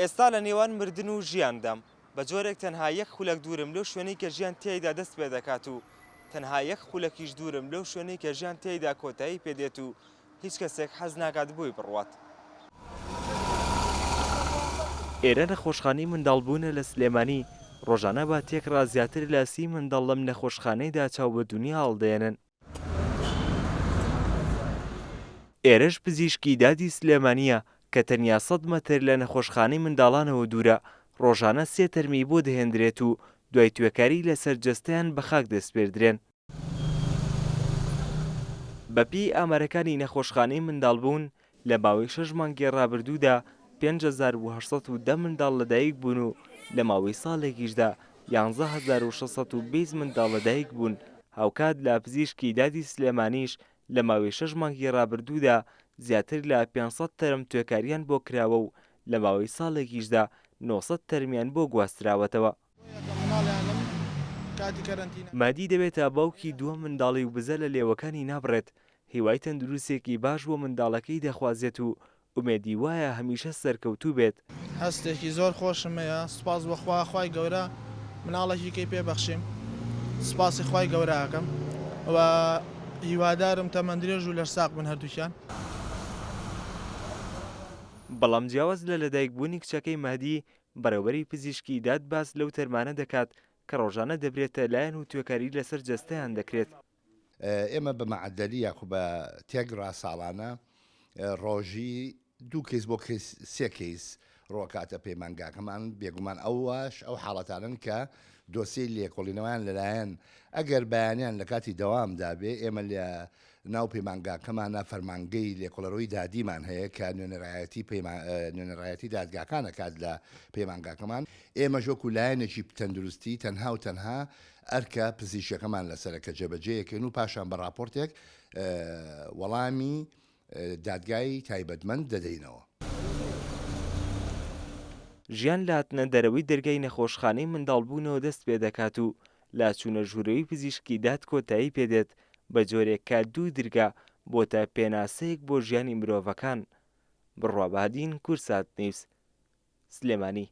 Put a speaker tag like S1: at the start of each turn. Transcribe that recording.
S1: ئێستا لە نێوان مردن و ژیاندام، بە جۆرێک تەنها یەک خولەک دوورم لەو شوێنەی کە ژیان تیایدا دەست پێدەکات و تەنها یەک خولەکیش دوورم لەو شوێنەی کە ژیان تیایدا کۆتایی پێدێت و هیچ کەسێک حەز ناکات بۆی بڕوات. ئێرە نەخۆشخانەی منداڵبوونە لە سلێمانی، ڕۆژانە بە تێکڕا زیاتر لە سی منداڵ لەم نەخۆشخانەیدا چاو بە دونیا هەڵدەێنن. ئێرەش پزیشکی دادی سلێمانییە کە تەنیا سەد مەتر لە نەخۆشخانەی منداڵانەوە دوورە، ڕۆژانە سێ تەرمی بۆ دەهێندرێت و دوای توێکاری لەسەر جەستەیان بەخاک دەسپێردرێن. بەپێی ئامارەکانی نەخۆشخانەی منداڵبوون، لە ماوەی شەش مانگی ڕابردوودا 5810 منداڵ لەدایک بوون و لە ماوەی ساڵێکیشدا 11620 منداڵ لەدایک بوون، هاوکات لە پزیشکی دادی سلێمانیش لە ماوەی شەش مانگی ڕابردوودا زیاتر لە 500 تەرم توێکاریان بۆ کراوە و لە ماوەی ساڵێکیشدا 900 تەرمیان بۆ گواستراوەتەوە. مادی دەبێتە باوکی دووەم منداڵی و بزە لە لێوەکانی نابڕێت، هیوای تەندروستییەکی باش بۆ منداڵەکەی دەخوازێت و ئومێدی وایە هەمیشە سەرکەوتوو بێت.
S2: هەستێکی زۆر خۆشم هەیە سوپاس بۆ خوا خوای گەورە مناڵێکی کەی پێ بەخشیم سوپاسی خوای گەورە ئەکەم و هیوادارم تەمەن درێژ و لەشساغ بن هەردووکیان.
S1: بەڵام جیاواز لە لەدایکبوونی کچەکەی مەهدی، بەڕێوبەری پزیشکی داد باس لەو تەرمانە دەکات کە ڕۆژانە دەبرێتە لایان و توێکاری لەسەر جەستەیان دەکرێت.
S3: ئێمە بە مەعەدەلی یاخو بە تێکڕا ساڵانە ڕۆژی دوو کەیس بۆ کەیس سێ کەیس ڕۆکاتە پەیمانگاکەمان، بێگومان ئەوەش ئەو حاڵەتانەن کە دۆسیەی لێکۆڵینەوەیان لەلایەن ئەگەر بەیانیان لە کاتی دەوامدا بێ ئێمە لە ناو پەیمانگاکەمانا فەرمانگەی لێکۆڵەرەوەی دادیمان هەیە کە نوێنەرایەتی نوێنەرایەتی دادگاکان ئەکات لە پەیمانگاکەمان، ئێمەش وەکو لایەنێکی تەندروستی تەنها و تەنها ئەرکە پزیشکیەکەمان لەسەرە کە جێبەجێیەکەین و پاشان بە ڕاپۆرتێک وەڵامی دادگای تایبەتمەند دەدەینەوە.
S1: ژیان لە هاتنە دەرەوەی دەرگای نەخۆشخانەی منداڵبوونەوە دەست پێدەکات و لە چوونە ژوورەوەی پزیشکی داد کۆتایی پێدێت، بە جۆرێک کە دوو درگا بۆتە پێناسەیەک بۆ ژیانی مرۆڤەکان. بڕوا بەهادین، کوردسات نیوز، سلێمانی.